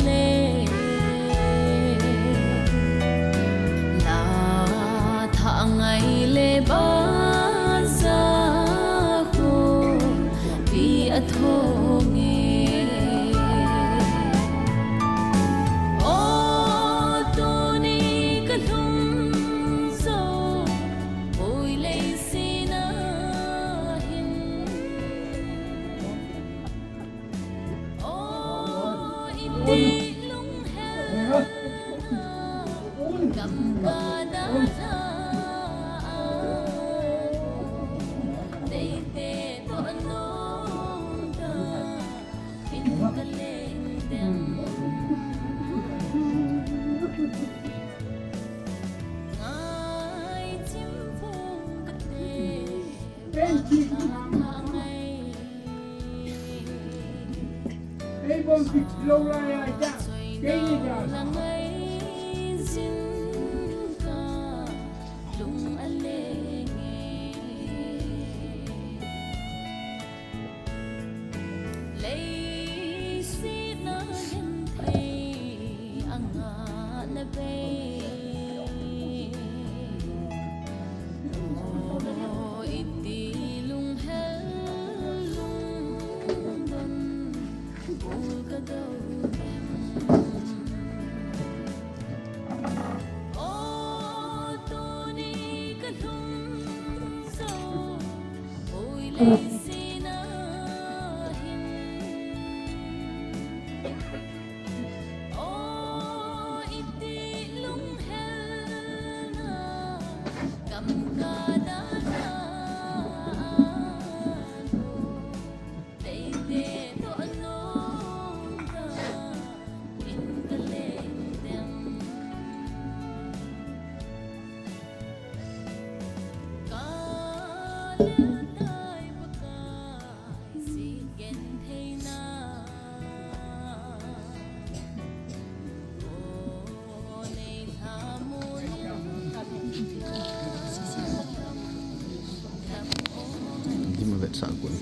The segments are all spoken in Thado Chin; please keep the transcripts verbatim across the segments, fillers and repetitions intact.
le la tha ngai le ba za ko pi a thong e. O tuni ka lhum zo, oi lei sina hin. O iti lung hel na, kam ka da na a, dei te to nong ta. Leiset na genthei a ngah na bei. O iti lunghel lungdon ul ka do em. O tuni ka lhum zo, oi lei sina hin. O iti lunghel na, kam ka da na a ko. Teite to anong ta, in ka leng dem. Ka lel tai Pakai, si genthei na. O nei lha mu lim. Dim a vetsah kon.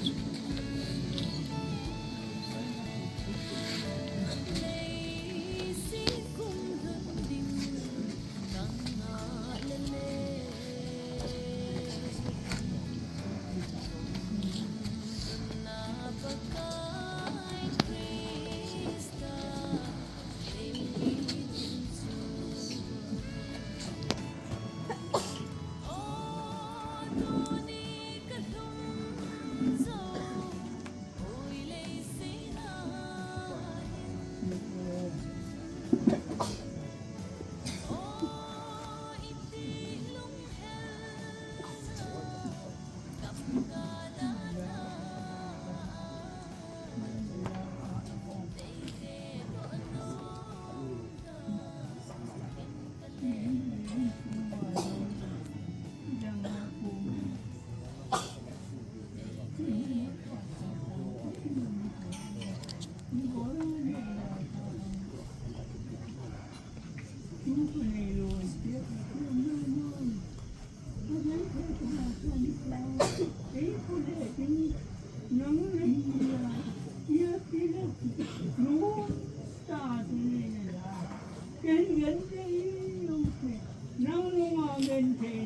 Nang nunga genthei,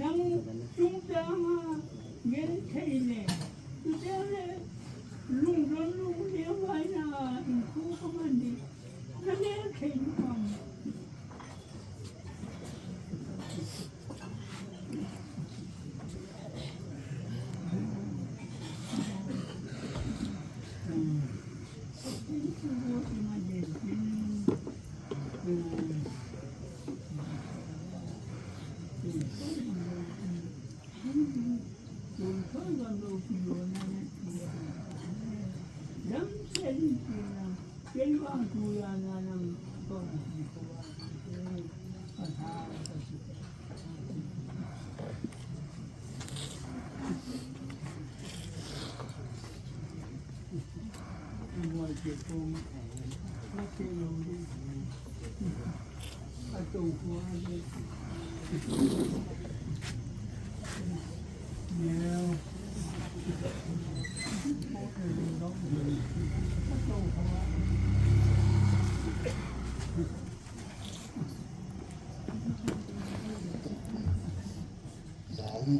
nang chungchanga genthei le, chuteng le lungdon lungnem vaina in khu ka man di, na genthei nu pam.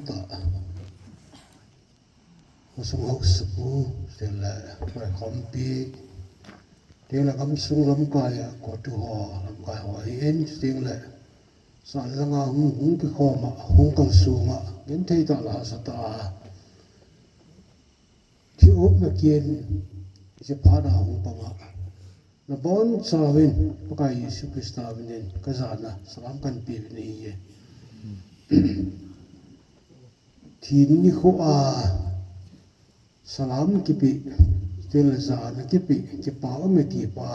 ta. Khosung haosapu, teng le, khompi, teng le gamsung lamkai a, COTU ho, lamkai ho ahin, teng le, san langa hung, hung kikhom a, hung kalsong a, genthei tah le hahsa tah a. Thi-um na kin, hiche phat a hung pang a. Nabonchauvin, Pakai Jesu Christa minin, kajana, salam kahin pe uvin ahi. Thi nikho a, salam kipe, teng le jana kipe, kipa um e ti pa.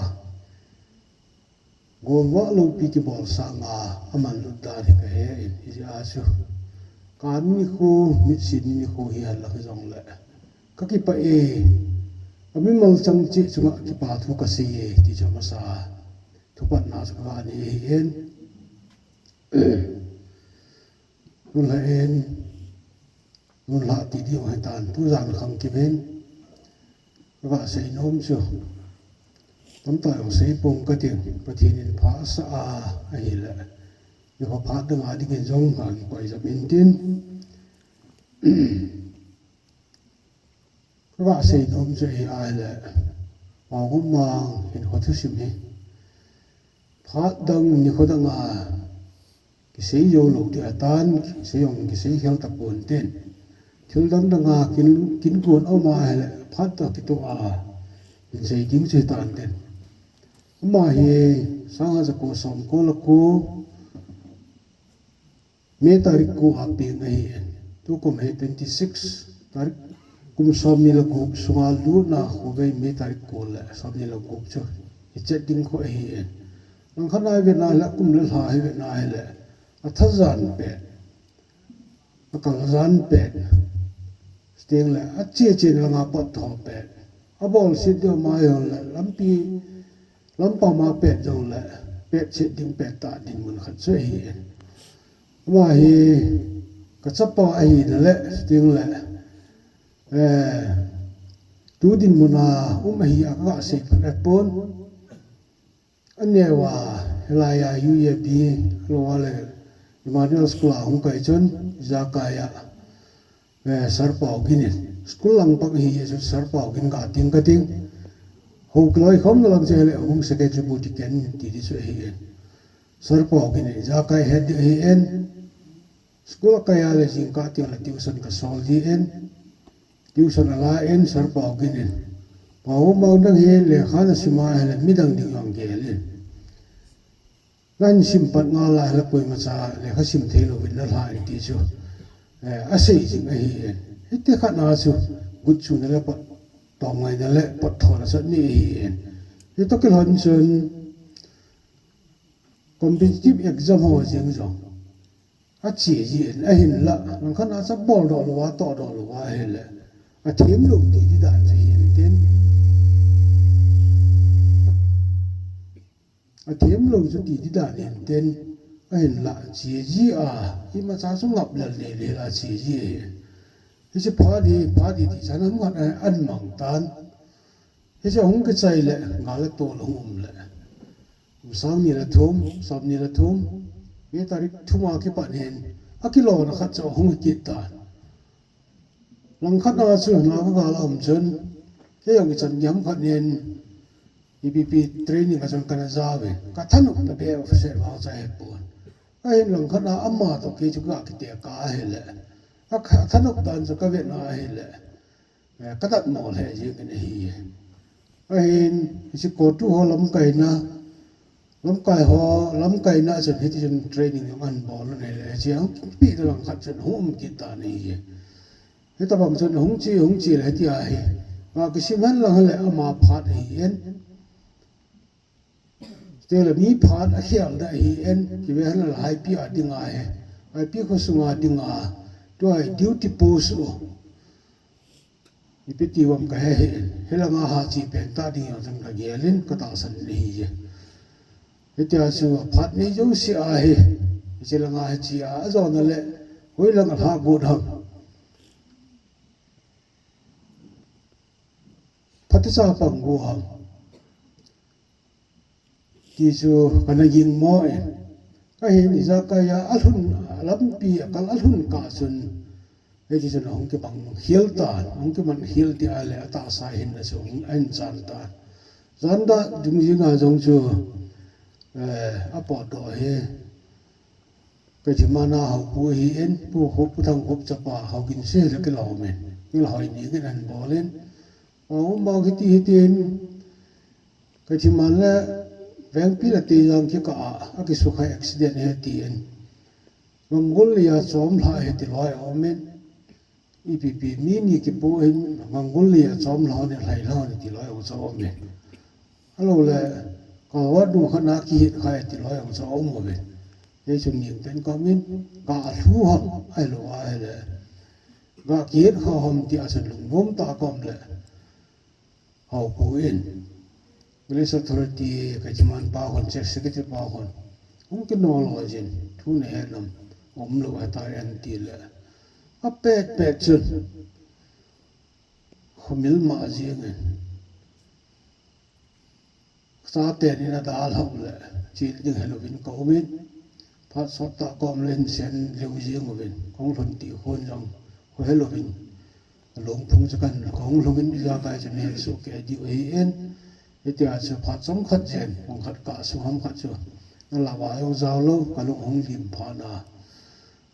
Golvah loupi kibol sanga, aman lut dan hi kahe in, hijeh a chu. Kan nikho, mitsin nikho hi henlang jongle. Kakipah e, amimal chang cheh chunga kipa thu kasei e, ti chu amasa. Thupatna chu kaga nei ahin. Tun lha in, tun lha ti diu ahitan, tujan khang kit in, kaga seinom chu. Tamtah jong seipong kating, Pathen in pha asah a, ahile. Nikho phat dang a dingin jong, kakikoi jam intin. Kaga seinom chu hi ahile, Paokhomang hinkho thusim hi. Phat dang nikho dang a, kisei jou lou ding ahitan, kisei jong kisei khel tapon tin. Thil dang dang a kin, kin kon aum ahile, phat tah kitoh a, kin sei ding chu hitan tin. Ama hi, sang haja ko som ko le ko, May tarik ko a peng ahi. Tukum hi twenty six tarik, kum somni le gup sunga lutna khovei May tarik ko le somni le gup chu hi chet ding kho ahi. Langkhat a hi vetna le kum le lha hi vetna hile, athajan pet, akaljan pet, teng le ache che langa pot tho pet, abolset ding ama jong le lampi Lampam a pet jongle, pet chet ding pet tah dinmun khat chu ahi. Ama hi kachapa ahina le, teng le, eh, tu dinmun a um ahi a kaga sei phat pon. Aneo a, hilai a U A B, lou a le, Emmanuel School a hung kai chun, ijakai a. Eh, Sir Paogin in. School lang bang ahi, Sir Paogin ga ting ka ting. Ho kiloi khom na lang che le, hung secretary bu ti ken ti di chu ahi. Sir Paogin in, ijakai het di ahi. School a kai a le jingkah teng le tuition ka sol di in. Tuition a la in, Sir Paogin in. Paogin mang dang hi lekha na sim a hile midang ding jong gel in. Nahin sim pat ngal a hile koima cha lekha sim thei louvin nalha in ti chu. Eh, asei jing ahi in. Hiti khat na chu gut chu na le pot tong ngai na le pot thon a sat ni ahi in. Hitoh kilhon chun competitive exam ho jing jong. Ache ji in ahinla, langkhat na cha bol doh lou a, toh doh lou a hile. Athem lou ti di dan chu hi in tin. Athem lou chu ti di dan in tin, ahinla, che ji a, imacha chu ngap lel nei lel a che ji ahi. Hiche phat di, phat di ti chan ham khat a, an mang tan. Hiche hung kichai le, nga le tol hung um le. Kum sang ni le thum, som ni le thum, May tarik thum a kipat hin, akilona khat chu hung kit tan. Langkhat na chu na ka gal a um chun, kei jong ichan gei ham khat nin, E P P training a chun kana ja uvin, ka thanop na be officer vang cha he pon. Ahin langkhat na ama toh kei chu ka kite ka ahile. A kha thanop dan chu ka ve na ahile. Eh, ka dat mo le jing in ahi. Ahin, hiche COTU ho lamkai na, lamkai ho, lamkai na chun hiti chun training jong an bol u nei le, hiche ang pi da langkhat chun hung um kit ta nei hi. Hitabang chun hung che, hung che le hiti ahi. Nga kisim hen lang le ama phat ahi in. Chuteng le mi phat akhel da ahi in, kive hen lang le Haipi a ding ahi. Haipi kho sunga ding a, tua hi duty post u. Ipi ti uvam ka he hih in, hilanga ha che pen ta ding jong chun ka gel in ka tahsan in ahi e. Hitia chu aphat nei jouse ahi, hiche langa hi che a, ajona le, hoilang alha got ham. Phatecha pang got ham. Ti chu kana ging mo e. Ahin ijakai a alhun, lampi a kal alhun kah chun Hiti chun ahung kibang khel tan, ahung kiman khel ti ahile atahsa hinna chu ahung ahin chan tan. Janda dungjing a jong chu, eh, apotdoh hi, Kaithiman a Haopu hi in, Pu Khop, Pu Thangkhop chapa, Haokinsei le kilom in, kilhoi ni kin ahin bol in, Haopu bang hiti hitin, Kaithiman le Vengpi le Teijang kikah a, akisukha accident ahi tin. Ngangol lei a chom lha ahi ti loi aum in. Ipi pi mi ni kipu hin Ngangol lei a chom lha ni lhai lha ni ti loi aum cha aum in. Ahilou le, Kawa du khat na kihit kha ahi ti loi aum cha aum in. Kei chun ning pen ka min, ka lhu ham, ahilou ahile. Ka kihit kha ham ti a chun lungnom tah ka um le. Haopu in, Village Authority, Kaithiman pa hon, Chief Secretary pa hon, hung kinol ho jin, thu nahet nam, umlou ahitai anti le. Apet pet chun, khomil ma jing in. Chaten in adalhau le, chil ding helouvin ka um in, phat sot tah ka um le hin sen leu jing uvin, kahung lhun ti khun jong, kho helouvin, Lungphung chu kan kahung lhung in ijakai chu nahet soh kei diu ahi in. Hitia chu phat chomkhat jen, pung khat kah sung ham khat chu. Nalava jong jao lou, kalung hung lim phat na.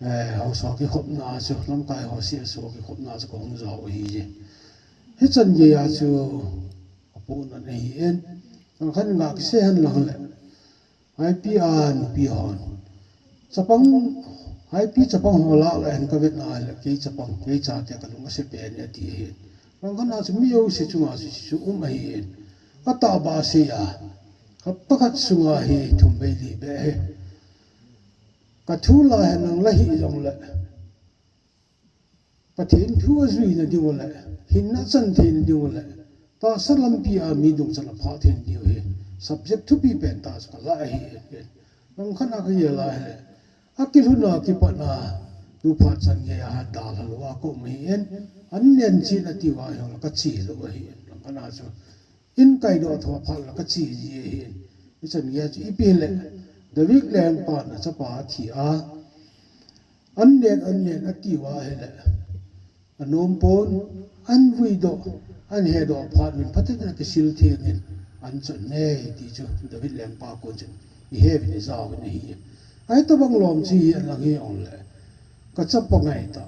Eh, haosa kikhopna chu, lamkai ho C S O kikhopna chu kahung jao ahi je. Hichan geiya chu, apohna ahi in. Kang khan nga kisei hen lang le. Haipi a nupi hon. Chapang, Haipi chapang ho lah lah hen ka vetna le, kei chapang, kei chate kalung ase pen e ati ahi. Bang khat a chu mi jouse chunga chu, chu um ahi in. Atahbeh sei a. Hapta khat sunga hi thum vei li beh ahi. Ka thu la hen lang la hi jong le. Pathen thu ajuina diu le, hinna chan theina diu le, tahsa lampi a mi dungchan aphah theina diu hi, subject thupi pen tah chu ka lah ahi. Bang khat a ka gel a hile, akilhun a kipat na, tu phat chan geiya dalha lou a ka um ahi in, an nen chin ati uva hi jong le ka che lou ahi in, bang khat a chu. In kaidoh tho phat le ka che ji ahi in. Hichan geiya chu ipi le, David lengpa na chapa athi a. An nen, an nen ati uva hile. Anom pon, an vuidoh, an hedoh phat uvin phaten akisil theng in. An chon nei ti chu David lengpa kon chun. Ihe uvin ijao uvin ahi. Ahi tabang lom chi hi an lang hi jong le. Ka chapa ngai ta.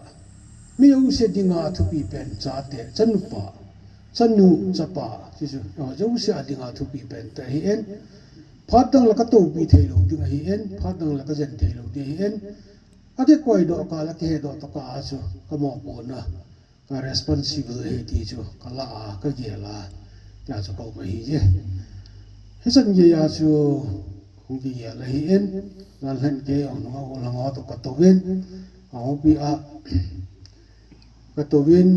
Mi jouse dinga thupi pen chate, chanupa, chanu, chapa, chuchu, jouse a dinga thupi pen te ahi in. Phat dang le ka toupi thei lou ding ahi in, phat dang le ka jen thei lou ding ahi in. Akikoi doh kah le, akihe doh tah kah a chu, ka mopohna, ka responsible ahi ti chu, ka lah a, ka gel a, tia chu ka um ahi je. Hichan geiya chu, hung kigel ahi in, jan lhen kei jong nunga u lang ho toh ka tou in, Ahung pi a, ka tou in,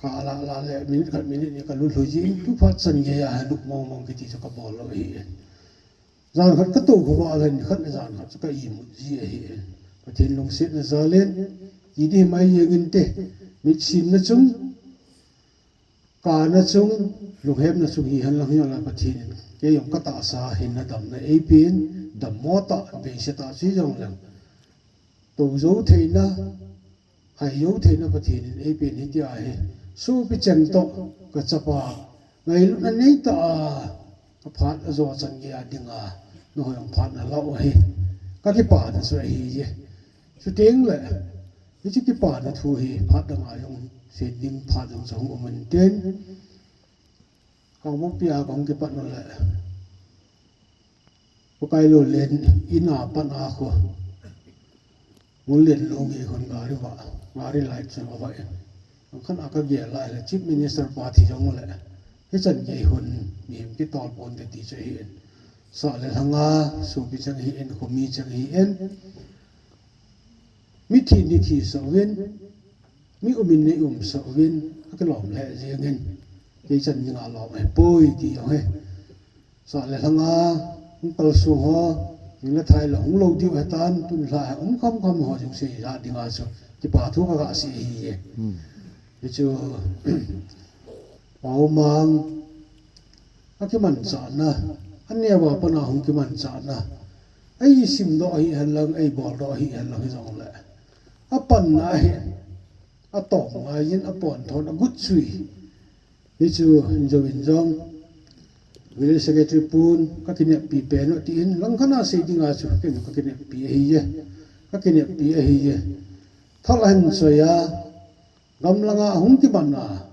ka lah lah le, minute khat minute ni ka lulhu jin, tu phat chan geiya, luk mong mong kiti chu ka bol lou ahi. Jan khat ka tou kho uva le, ni khat le jan khat chu ka imut ji ahi. Pathen lungsetna jal in, ti ding mai jeng inte, mitsinna chung, Kana chung, lunghemna chung hi hen lang hi jong le Pathen in, kei jong ka tahsa hinna damna eipen, dammo tah, beise tah chu hi jong le. Tou jou theina, hai jou theina Pathen in eipen hitia hi. Sopi cheng toh, ka chapa, ngailutna nei tah a, ka phat ajo chan geiya dinga, nahoi jong phat nalah u hi. Ka kipana chu ahi je. Chuteng le, hiche kipana thu hi phat dang a jong sei ding phat jong chu hung um intin. Kangpokpi a kahung kipat u le. Pakai Lollen in a pat a khu. Ngullen lou gei khun gari va, gari light chu ava in. Khan a ka gel lai le Chief Minister pa thi jong le. Hichan gei hun mihem kitol ponte ti chu ahi in. Sah le lhanga, sopi cheng ahi in, khomi cheng ahi in. Mithi nithi sah uvin, mi umin nei um sah uvin, akilom lheh jeng in, kei chan dinga lom ahipoi ti jong hi. Sah le lhanga, hung kalsong ho, hing le thai le hung lou diu ahitan, tun lha hi um kham kham ho jong sei ja dinga chu, kipa thu ka ga sei ahi e. Hmm. Hichu, Paomang, akimanchahna, aneo a pat a hung kimanchahna, eisimdoh ahi hen lang, eiboldoh ahi hen lang hi jong le. Apanna ahi, atong ngaiyin, apontho in, agutsui. Hichu injong injong. Village Secretary pun, kakineppi pen u tin, langkhat a seiding a chu, ken kakineppi ahiye. Kakineppi ahiye. Thal ahin soiya, gam langa ahung kiman a.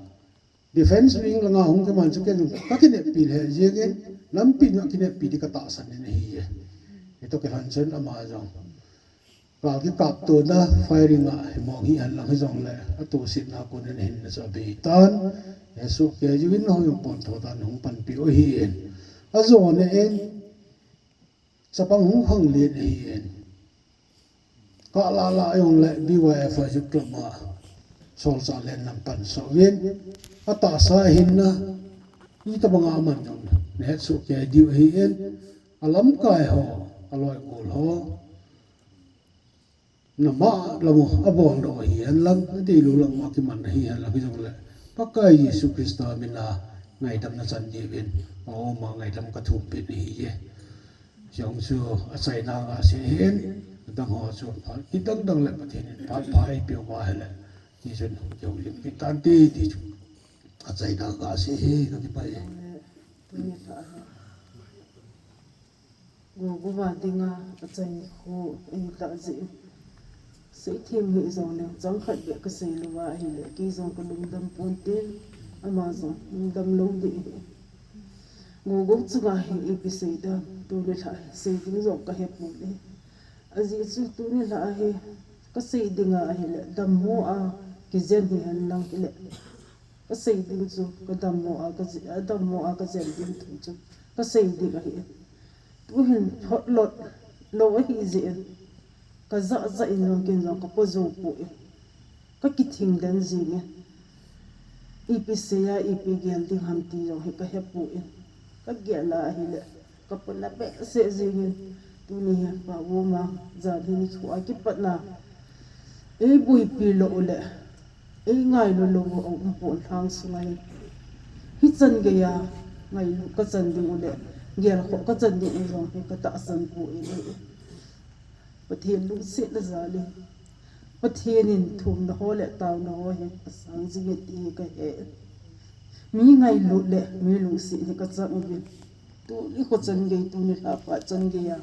Defense wing langa hung kiman chu ken kakineppi lheh jengin, lampi a kineppi ding katahsan in ahiye. Hitoh kilhon chun ama jong. Gal kikaptona firing a himong hihen lang hijongle, atuhsetna kon in ahinna chu abeitan. Hiche sohkei jeh in nahung pontho tan hung panpi u ahin. Ajona in, chapang hung khanglen ahin. Kalah lah jongle B Y F a youth club a solchah len lam pansoh uvin. Atahsa ahinna, itobanga aman jong nahet sohkei diu ahin. Alamkai ho, aloikol ho. Nama lamu abol doh hihen lang, adeilu lamu akiman hihen lang hijongle, Pakai Jesu Christa mina ngaidamna chan diuvin, aoma ngaidam kathum peh ahiye. Jong chu achaina gasei hin, adang ho chu phat kidang dang le Pathen in phat pha eipeh uva ahile, tichun hung kihoulim kit tante ti chu achaina gasei hi, kakipah e. Gogo va dinga achaina khu eita jeh in, seithem hih jongleng chang khat beh kasei louva ahile, kei jong kalungdam ponte, ama jong lungdam lou ding ahi. Gogo chunga hi ipi seidam, tuni lha hi seiding jong kahepon e. Ajeh chu tuni lha hi kasei dinga ahile, dammo a kijen hihen lang hile, kasei ding chu kadammo a kajen, adammo a kajen ding thu chu kasei ding ahi. Tuhin photlot lou ahijeh in, kajah jah in jong ken jong kapo jou poi. Kakithing den jengin, ipi seiya ipi gel ding ham ti jong hi kahepoi. Kagel a ahile, kapona behseh jengin, tuni hi Pa Voma jan hi nikho a kipatna eiboipi lou uleh, eingailu lou u aumpon lhang sunga hi, hichan geiya ngailut kachan ding uleh, gelkhoh kachan ding u jong hi katahsan poi. Pathen lungsetna jal in, Pathen in thumna ho le taona ho hi asang jinge ti hi kahe. Mi ngailut le mi lungset hi kachang uvin, tuni kho chan gei, tuni lha phat chan geiya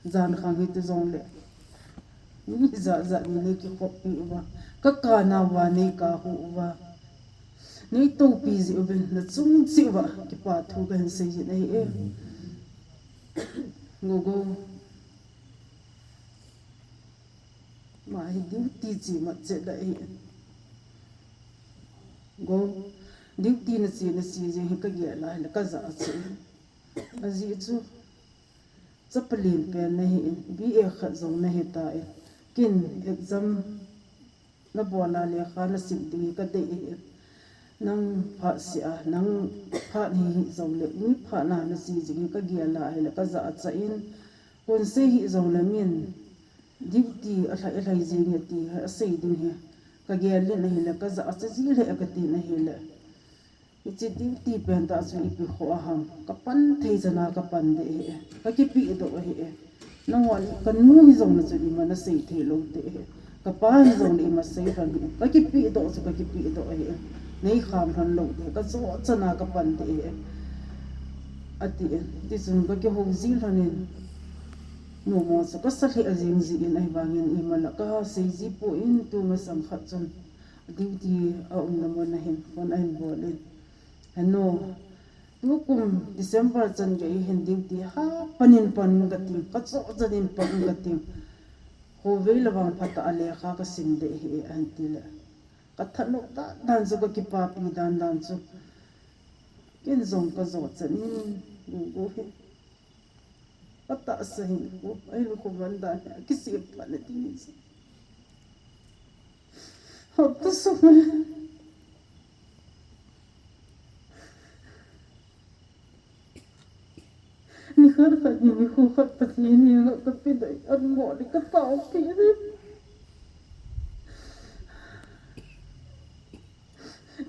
jankhang hiti jongle, mi jat jat in neikikhoppi uva, kakana uva neikahu uva, neitoupi jeh uvin, nachung cheh uva kipa thu kahin seijin ahi e. Gogo, ama hi duty chemat chet ahi. Go, duty nache nache jeng hi kagel a ahile kajah cheh in. Ajeh chu chapa len pen nahin, B A khat jong nahitan, ken exam nabol a lekha nasim ding hi kadei ahi. Nang phatseh a, nang phat hih jongle, mi phatna nache jing hi kagel a ahile kajah cheh in, koi sei hih jongle min duty alhai alhai jenge ti hi asei ding hi kagel in ahile, kajah cheh ji lheh katin ahile, hiche duty pen tah chu ipi khoh a ham, kapan thei chana kapan ding ahi e, kakipehdoh ahi e. Nanghonin kanu hijongle chun ima nasei thei lou ding ahi, kapa hijongle ima sei lhon hih in, kakipehdoh chu kakipehdoh ahi e. Neikham lhon lou ding, kajoh chana kapan ding ahi e, atin. Tichun kakihou ji lhonin, nomo chu kasa lheh jeng jin, ahivangin ima la kasei ji poi, tu masang khat chun duty aumna mun ahin phone ahin bol in, Henu, tukum December chan gei hin duty ha pan in pan kating, kachoh chan in pan kating, khovei le vangphat a lekha kasim ding ahi, ahin tile, kathanop dan dan chu, kakipapi dan dan chu, ken jong kajoh chan in, Gogo hi katahsa hinkho, ahinkho man dan hi akisem phat na ding ahi. Hapta sung a nikhat khat hi nikho khat Pathen henga kapedei, anmo le kataopi le,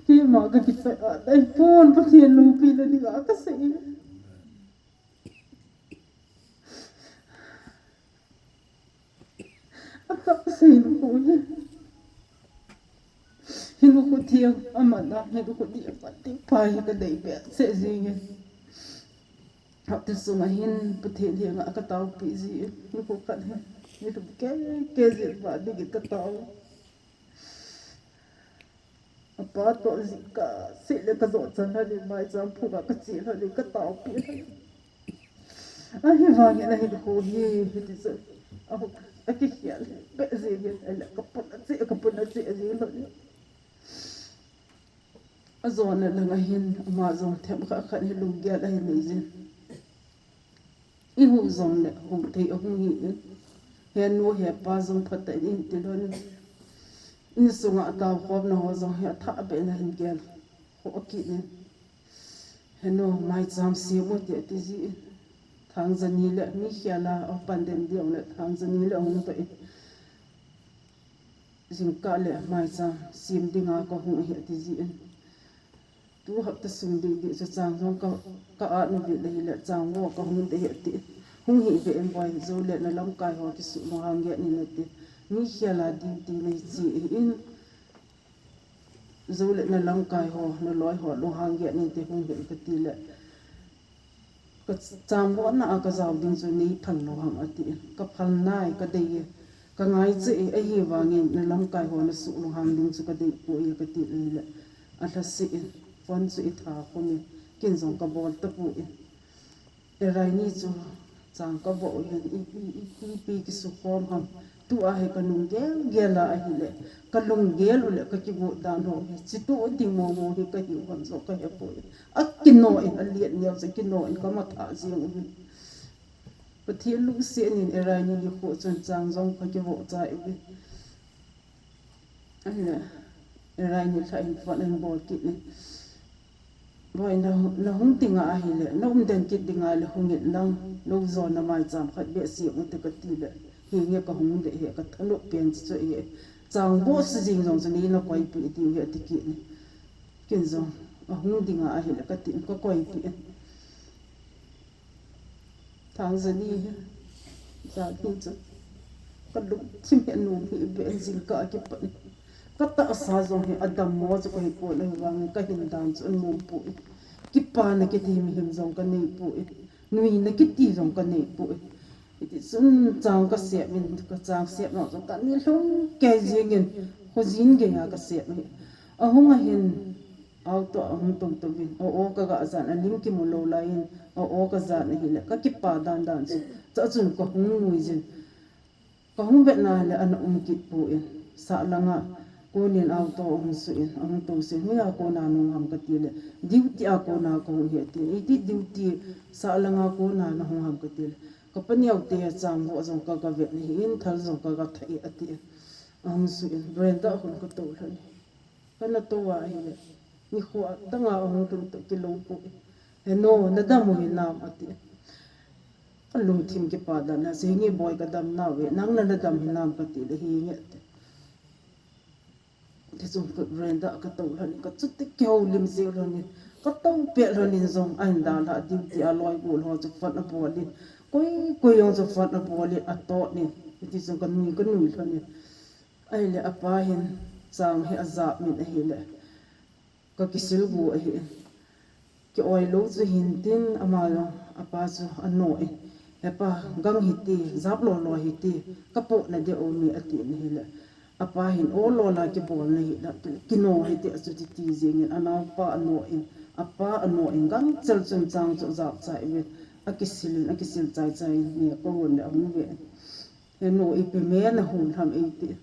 keima kakichai a dei pon, Pathen loupina dinga kasei. Atahsa hinkho hi Nikho thiang aman a, nikho dih aman ding pa hi kadei behseh jingin. Hapta sunga hin Pathen henga kataopi jin, nikho khat hin, nikho kei, kei jin ba dingin katao. Apa toh jingkah seh le kajot chan lhon in, maicham phunga kache lhon in, kataopi lhon in. Ahivangin ahinkho hi, hiti chun, ahu, akikhel beh jingin, ahile kapun ache, kapun ache jing lhon in. Ajona langa hin, ama jong themkhat khat hi lunggel ahin nei jin. Ihuh jongle, huhthei ahung hi in. Henu hepa jong phatah in eiti lhon in. Insunga ataokhomna ho jong hi athah beh in ahin gelkhoh kit in. Henu, maicham sem u hite ati jin. Thangjani le mi khel a, apan den ding le thangjani le ahung toh in. Jingkah le maicham sem dinga kahung ahi ati jin. Tu hapta sung ding ding chu chang jong ka, ka-at nauvin ahile chang vo kahung ding ahi ati. Hung hih beh in boi, Jou le nalamkai ho kisuh lunghang get in ati. Mi khel a duty nahi che ahin. Jou le nalamkai ho, naloi ho lunghang get in te hung hih in kati le. Kachang vo na a kajao ding chu neiphal lou ham ati. Kaphal nai, kadei e. Kangai che e, ahivangin nalamkai ho nasuh lunghang ding chu kadei poi kati le. Alhase in, phone chu itha khum in, ken jong kabol tapoi. Eraini chu chang kavoh in, ipi, ipi, ipi kisukhom ham. Tua hi kanung gel gel a ahile, kalunggel u le kakigot dan ho hi, chuti ding momo hi kahiu ham jong kahepoi. Akino in, aliet neo chu kino in kamatha jing uvin. Pathen lungset in Eraini nikho chun chang jong kakivoh chai uvin. Ahile, Eraini lha in phone ahin bol kit in. Boi, na, nahung dinga ahile, naum den kit dinga le hung in lang, lou jona maicham khat beh sem u hite kati le, hinge kahung ding ahi, kathanop pen chu ahi. Chang vo se jing jong chu nei nakoipeh diu ahi ati kit in. Ken jong, ahung dinga ahile katin, kakoipeh in. Thangjani hi, jan hi chu, kalungthim hi anom hih beh in jingkah kipat in. Katahsa jong hi adammo chu kahipon ahivangin kahin dan chu anom poi. Kipana kiti mihem jong kanei poi. Nuina kiti jong kanei poi. Hiti chun chang kasep in, kachang sep nau chu kani lhung kei jingin, khojin geiya kasep in. Ahung ahin, auto a ahung toutouvin, o, o, kaga jan, alim kimu lou laiyin, o, o, kajan ahile, kakipa dan dan chu, chua chun kahung nuijin. Kahung vetna le ana um kit poi, sah langa konin auto ahung suh in, ahung tousen, hoiya kona nahung ham kati le, duty a kona kahung ahi ati, iti duty, sah langa kona nahung ham kati le, kapaneo te chang vo jong kaga vet ahin, thal jong kaga thah e ati, ahung suh in, veranda a khun katou lhon in. Kana tou a ahile, nikho danga ahung lhun toh kilou poi. Henu, nadam u hinam ati. Kalungthim kipa dan a, hinge boi kadam nauve, nang na nadam hinam kati le, hinge ati. Tichun ka veranda a katou lhon in, kachuti kihoulim jeng lhon in, katou pet lhon in jong, ahin dalha ding tia loi gol ho chu phone abol in, koi koi jong chu phone abol in, atot in, hiti chun kanui, kanui lhon in. Ahile apa hin chang hi ajap min ahile, kakisil gu ahi. Ki-oi lou chu hintin ama jong apa chu ano in, hepa, gang hiti, jap lolo hiti, kapotna ding aume atin ahile, apa hin o lola kibolna hila, kino hiti achuti ti jengin, anaopa ano in, apa ano in, gangchel chun chang chu ajap chai uvin, akisil in, akisil chai chai in, ni kahon le ahung ve in. Henu, ipi me nahon ham eiti.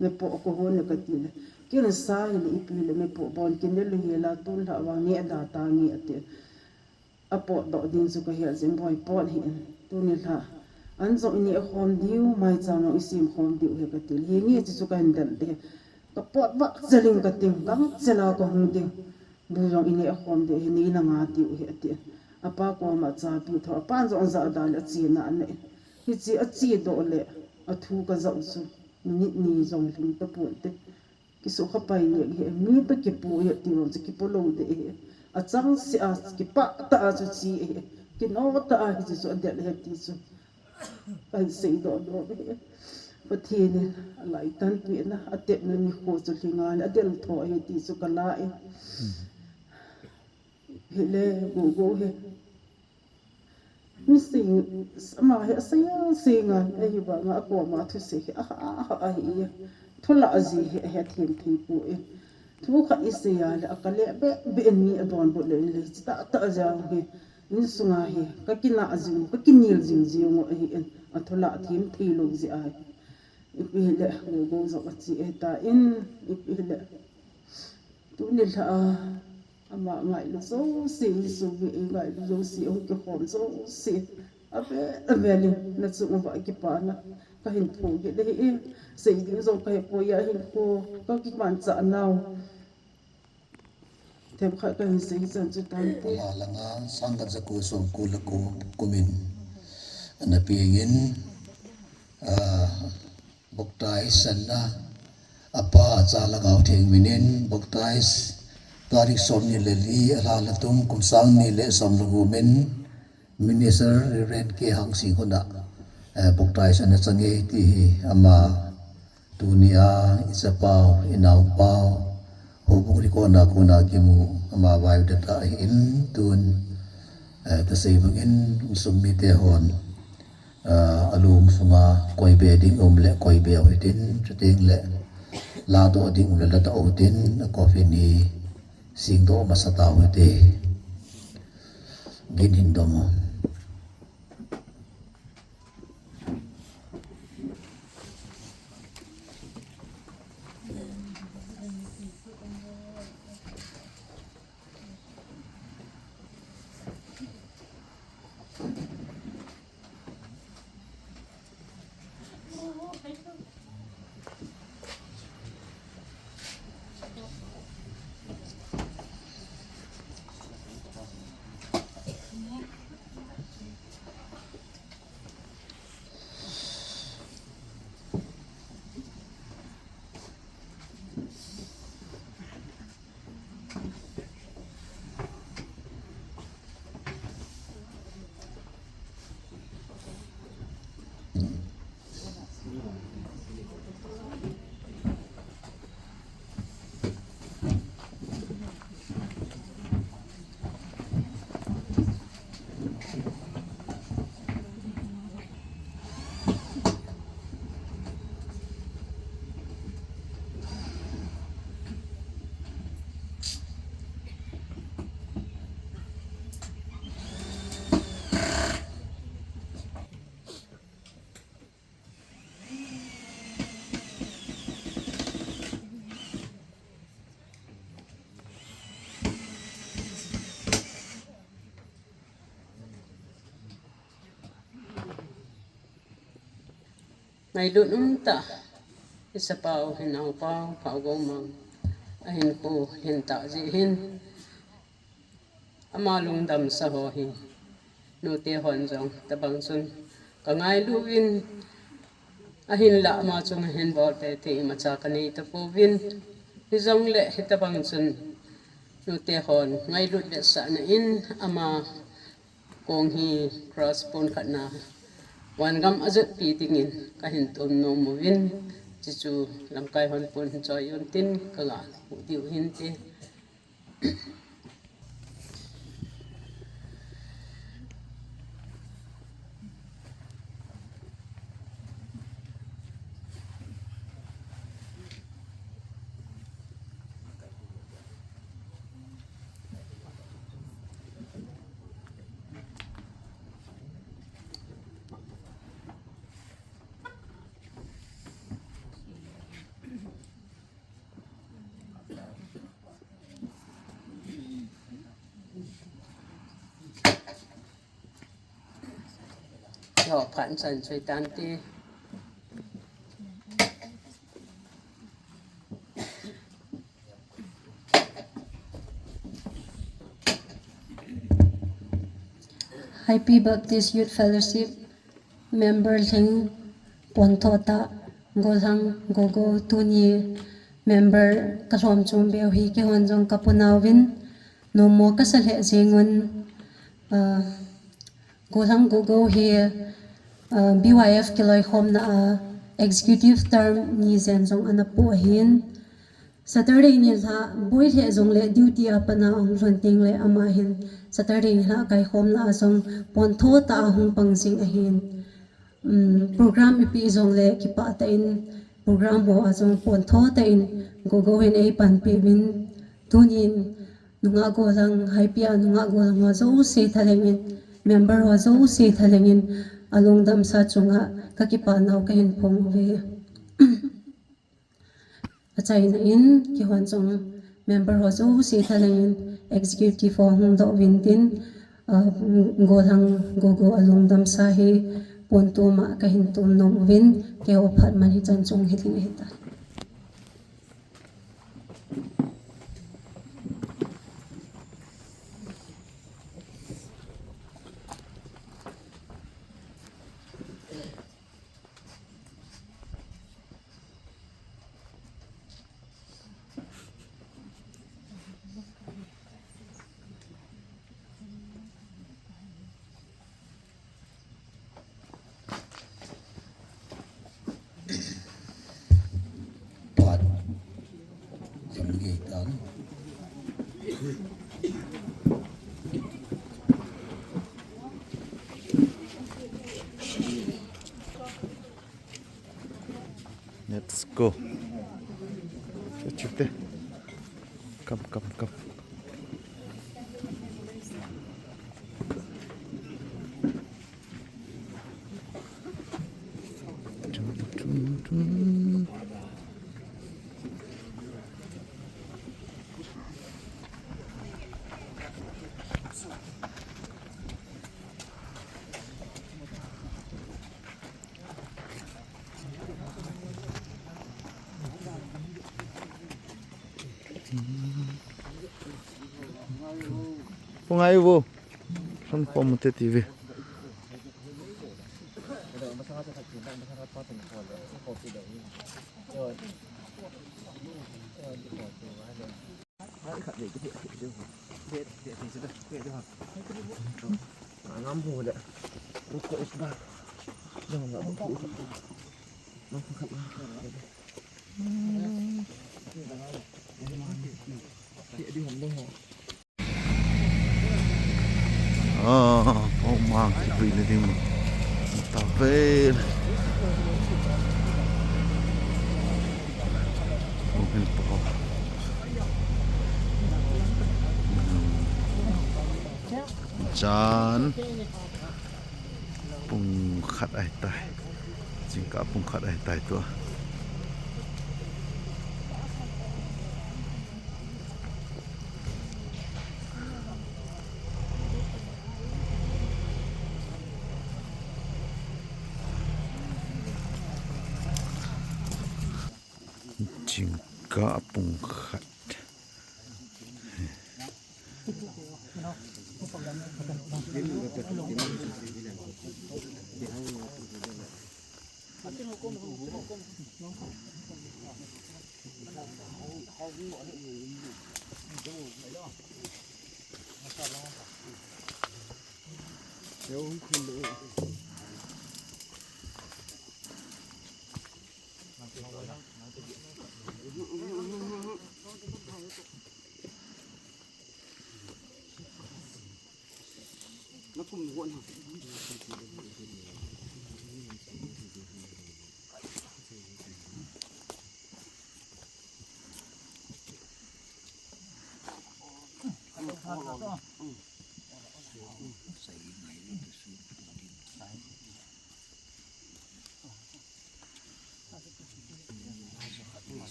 Mepoh kahon e kati le, ken sa hile ipi le mepoh bon kine lou hela, tun lha vang neh da tange ati. Apotdoh ding chu kahel jin, boi pot hih in. Tuni lha an jong ineh khom diu, maicham jong isem khom diu ahi kati le, hinge chuchu kahin del te. Kapot vah chel in kating, gangchel a kahung ding. Bu jong ineh khom diu ahi, neina nga diu ahi atin. Apa koma chapi tho, apan jong ajah da le achena ana in. Hiche achedoh le athu kajah u chu minute ni jong lhing taponte. Kisukha pai nge ahi, mi toh kipo ahi ti vang chu kipo lou ding ahi. Achangseh a kipah tah a chu che ahi. Kino tah a hiche chu adel ahi ti chu kahin seidoh doh ahi. Pathen in alaitan peh na, atepna nikho chu lhinga in adel tho ahi ti chu kala e. Hile, Gogo hi. Nising, ama hi asei, asei ngan, ahivanga akoma thusei hi, aha, aha, ahi. Thulah ji hi, ahethem thei poi. Thu khat isei a le, akale be, be ni adonbut le, le, chita, ta jang hi. Insunga hi, kakinah jing, kakinel jing jing u ahi in, athulah them thei lou jeh ahi. Ipi hile, Gogo jong ache ahitan, ipi hile. Tuni lha a, ama ngailu jouse, insung mi ngailu jouse, hung kikhom jouse. Ave, ave le, nachung uva kipana. Kahin thou kit ahi e, sei ding jong kahepoi ahin ko, kakimanchah nau. Themkhat kahin sei chan chu tante. Ama langa sangkhat jako somko le ko kumin ana pengin, ah, boktai sanna apa Chalagao Theng minin boktai tarik somni le li, alha le thum, kum sang ni le som le gup in Minister Reverend K Hangsing hon a, eh, boktai sanna chang e ti hi ama tunia ichapau, inaopau, houbung record na kona kimu ama biodata ahin tun, eh, kasei bangin insung mite hon, eh, alung sunga koi be ding um le koi be u hitin, chuteng le ladoh ding um le ladoh u hitin, a coffin hi singdoh masa tau hite. Gin hin dom u. Ngailut umtah, ichapau, inaopau, Phaugomang, ahinkho lhintah jeh hin, ama lungdamsa ho hi, nute hon jong, tabang chun, kangailu uvin, ahinlah ama chunga hin bolpeh thei imacha kanei tapouvin, hijongle hitabang chun, nute hon, ngailut vetsahna in, ama kong hi cross pon khatna, vangam ajotpi dingin kahin tom nom uvin, chuchu lamkai hon pon hin choi un tin kaga hu diu hinte. Yo, phan chan choi tante. Haipi Baptist Youth Fellowship member Lhing Ponthota, Golhang Gogo, tuni member kalhom chung beu hi keihon jong kapunauvin, nommo kasa lheh jengun, ah, Golhang Gogo hi, ah, B Y F kiloikhomna a executive term ni jen jong ana pu ahin. Saturday nilhah boi lheh jongle duty a pat a ahung lhun tengle ama hin Saturday nilhah kaikhomna a jong pontho tah a hung pang jing ahin. Um, program ipi jongle kipah tah in program ho a jong pontho tah in Gogo hin eipanpi uvin tunin nungah gollhang, Haipia nungah gollhang ho jouse thalheng in, member ho jouse thalheng in alungdamsa chunga kakipa nau kahin phong uve. Achaina in, keihon jong member ho jouse thalheng in executive ho hung doh uvin tin, ah, gollhang Gogo alungdamsa hi pontom a kahin tom nom uvin, keiho phat man hichan chung hiding ahitai. Let's go. Chup, chup te. Come, come, come. Kung ai vo. San pom te T V. Ah, pau mang kivui na ding. Tavel. Mungkin pau. Jan. Pung khat ahitai. Jingkah pung khat ahitai tua. Jingkah pung khat.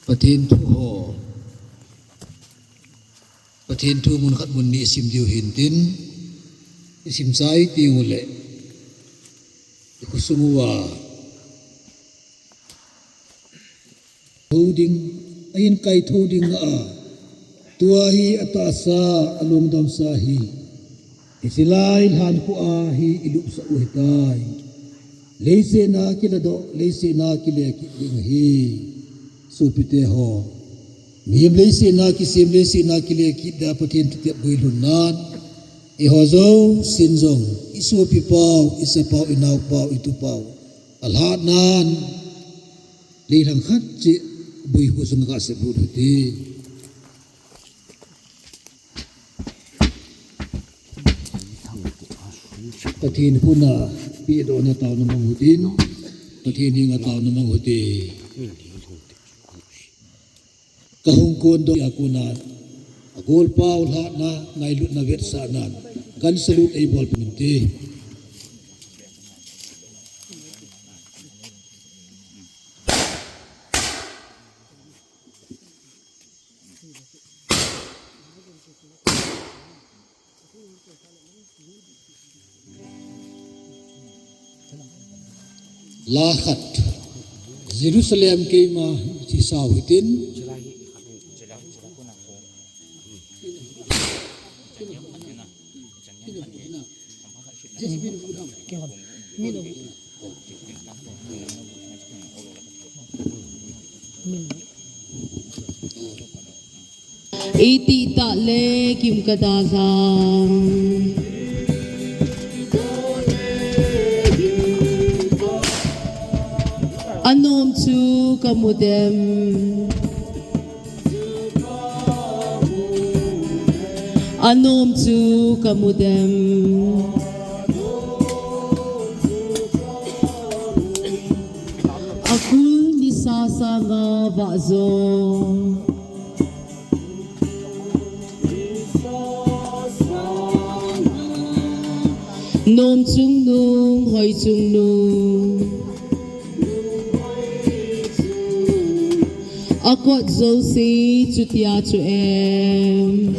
Pathen thu ho. Pathen thu mun khat mun ni isim diu hintin, isim chai tiu le, ikhosung uva tho ding, ahin kai tho ding a, tua hi atahsa, alungdamsa hi, hiche lai lhan khu a hi ilupsah u hitai. Leiset a kiladoh, leiset a kile kit ding ahi. Sopite ho. Mihem leiset a kisem, leiset a kile kit da Pathen thutep guilhun nan. Eiho jousen jong, isopi pau, icha pau, inao pau, itu pau. Alhat nan. Lei lhang khat cheh, bui khu sung a kasep lut u hite. Pathen khut a pehdohna taona mang u hitin, Pathen henga taona mang u hite. Kahung kondoh a kon a, agol pau lhatna, ngailutna vetsahnan, gun salute eibol peh uvin te. Lha khat. Jerusalem keima chisau hitin. Itih tah le kim kadalhang. Anom chu kamu dem. Anom chu kamu dem. Akul nisa sanga vah jo. Nom chungnung, hoi chungnung. Akot jouse chutia chu em.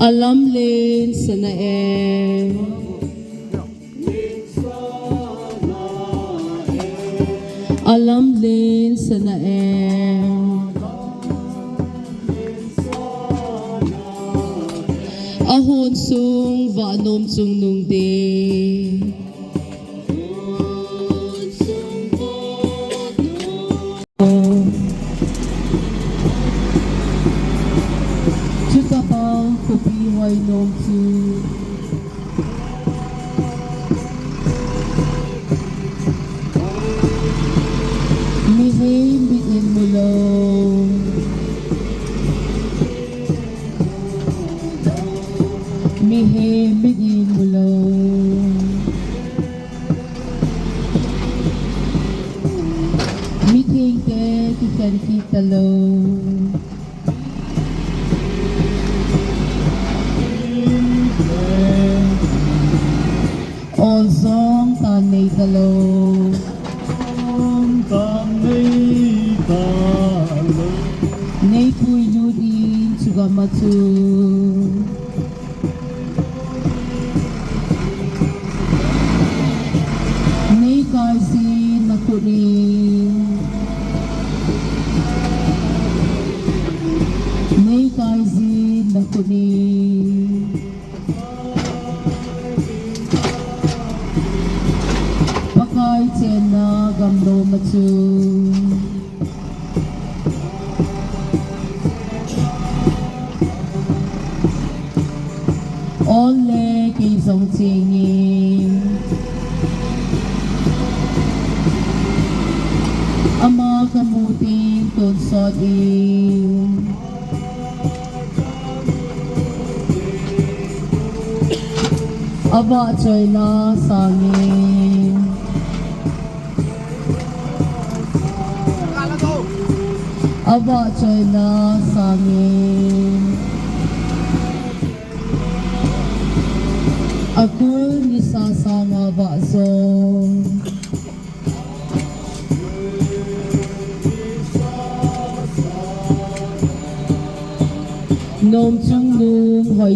Alamlen sana em. Alamlen sana em. Ahon sung vah nom chungnung de. Chutobang khopi hoi nom chu. Mihem mit in mulou. Mihem mit in mulou. Mithengte kikhen kit talou. Ol jong tan nei talou. Nei puilut in chugam a chu. Nei kaijin nakhut in. Nei kaijin nakhut in. Pakai chenna gam lom a chu. Ol le kei jong chengin. Ama kamu teng tonsot in. Avahchoina sangin. Avahchoina sangin. Akul nisa sanga vahchoi. Nom chungnung hoi.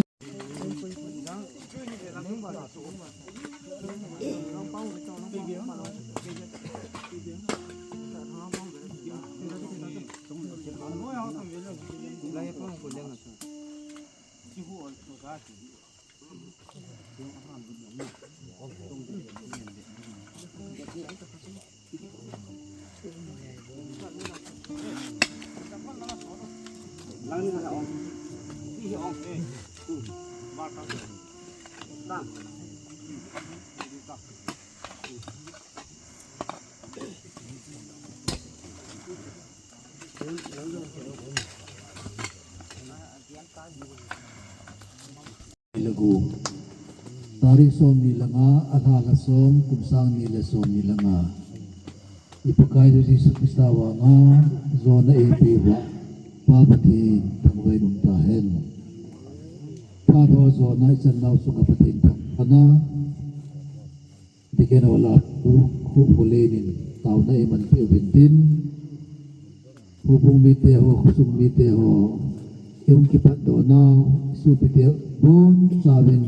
Lagu. Tarik som ni le nga, alha lha som, kum sang ni le som ni le nga. I Pakai Jesu Christa vanga, jona eipeuva, Pa Pathen, thangvah in umtahen. Phat ho jona ichan nau chunga Pathen thangvahna. Deacon ho lah a pu, pu, pu Lenin, taona eimanpeh uvin tin. Houbung mite ho, khosung mite ho, ihung kipatdoh nau, sopite bonchauvin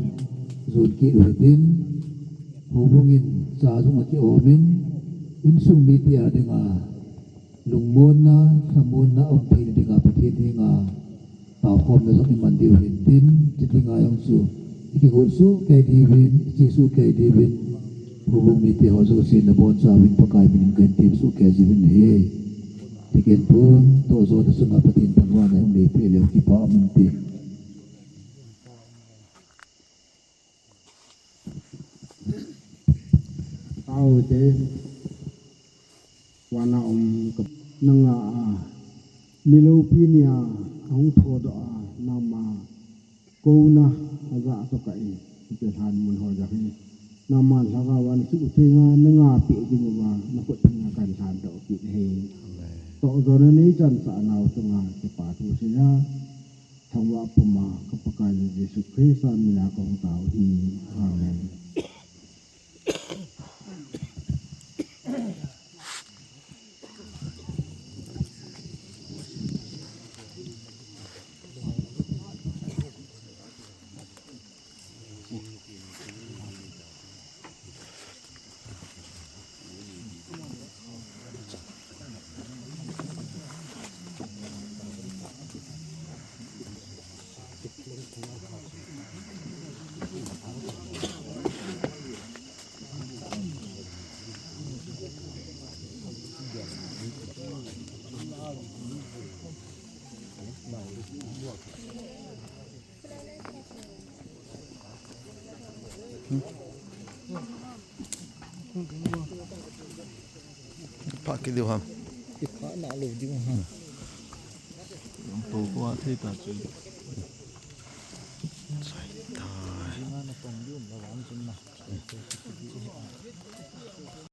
jon kit uhitin. Houbung in cha jong aki omin, insung mite a dinga lungmonna, lhamonna um thei dinga Pathen dinga taokhomna jong iman diu hintin, chidinga jong chu ikigot sohkei diuvin, iche sohkei diuvin, houbung mite ho jouse nabonchauvin Pakai minin kahin tem sohkei jiuvin ahi. Deacon pun, toh jona chunga Pathen thangvahna hung neipeh leu kipa um inte. Aute, vana um ka nanga a, miloupi nia ahung thodoh a, nangma kouna ajah toh kahin, hiti lhan mun ho jong hi. Nangma lhagao a nasuh tenga, nangapeh diuva, nakhut thenga kahin lhandoh kit ahi. Amen. Toh jona neichansah nau chunga, kipa thu seiya. Thangvah puma ka Pakai Jesu Christa mina kahung tao hi. Amen. Pha kit diu ham. Kipha nalou diu ham. Lamto ko a thei ta chu.